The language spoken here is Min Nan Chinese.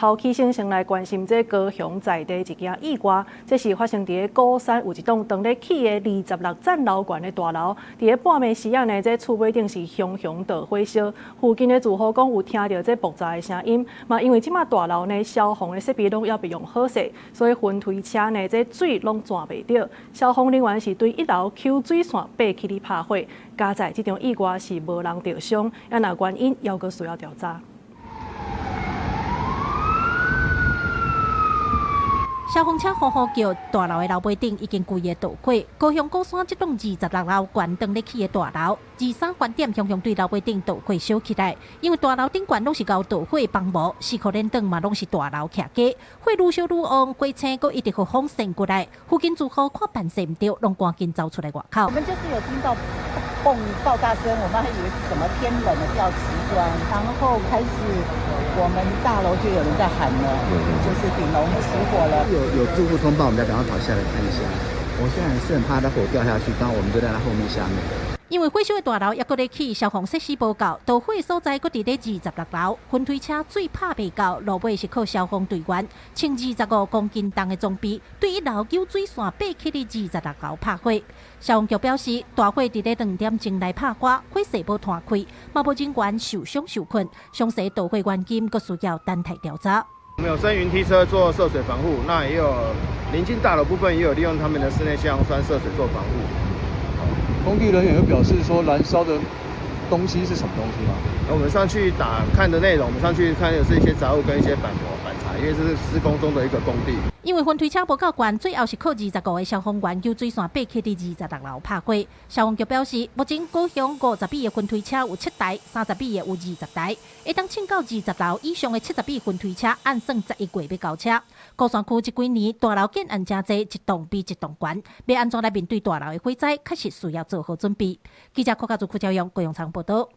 頭起先先來關心這高雄在地一件意外，這是發生佇咧鼓山有一棟當咧起的26層樓懸的大樓，佇咧半暝時仔呢，這厝尾頂是熊熊大火燒，附近的住戶講有聽著這爆炸的聲音，嘛因為這馬大樓呢消防的設備攏猶未用好勢，所以雲梯車呢這水攏鑽袂著，消防人員是對一樓抽水線爬起來拍火，佳哉這場意外是無人著傷，啊若原因猶閣需要調查。消防車呼呼叫，大樓的樓尾頂已經規个著火。高雄鼓山這棟26樓懸當咧起的大樓，23點雄雄對樓尾頂著火燒起來。因為大樓頂懸攏是𠢕著火幫忙，四箍連轉嘛攏是大樓徛家，火愈燒愈旺，火星閣一直予風扇過來。附近住戶看辦勢毋著，攏趕緊走出來外口。我們就是有聽到嘣爆炸聲，我們還以為是什麼天冷了掉瓷磚，然後開始。我們大樓就有人在喊了，就是頂樓起火了。有住戶通報，我們才趕快跑下來看一下。我現在是很怕它火掉下去，剛剛我們就在它後面下面。因為火燒的大樓猶閣咧起，消防設施無夠，著火所在閣佇咧26樓，雲梯車水拍袂到，落尾是靠消防隊員穿25公斤重的裝備，對一樓給水線爬起佇26樓拍火。消防局表示，大火佇咧2點鐘來拍火，火勢無傳開，嘛無人員受傷受困，詳細著火原因閣需要等待調查。我們有升雲梯車做涉水防護，那也有鄰近大樓部分也有利用他們的室內消防栓涉水做防護。工地人員有表示說燃燒的東西是什麼東西嗎？我們上去打看的內容，我們上去看的是一些雜物跟一些板模板材，因為這是施工中的一個工地。因為雲梯車無夠懸，最後是靠25個消防員救水線爬起佇26樓拍火。消防局表示，目前高雄50米的雲梯車有7台，30米的有20台，會當衝到20樓以上的70米雲梯車，按算11月欲交車。鼓山區這幾年大樓建案誠濟，一棟比一棟懸，欲按怎來面對大樓的火災，確實需要做好準備。記者郭家祖、郭朝陽、高雄場報導。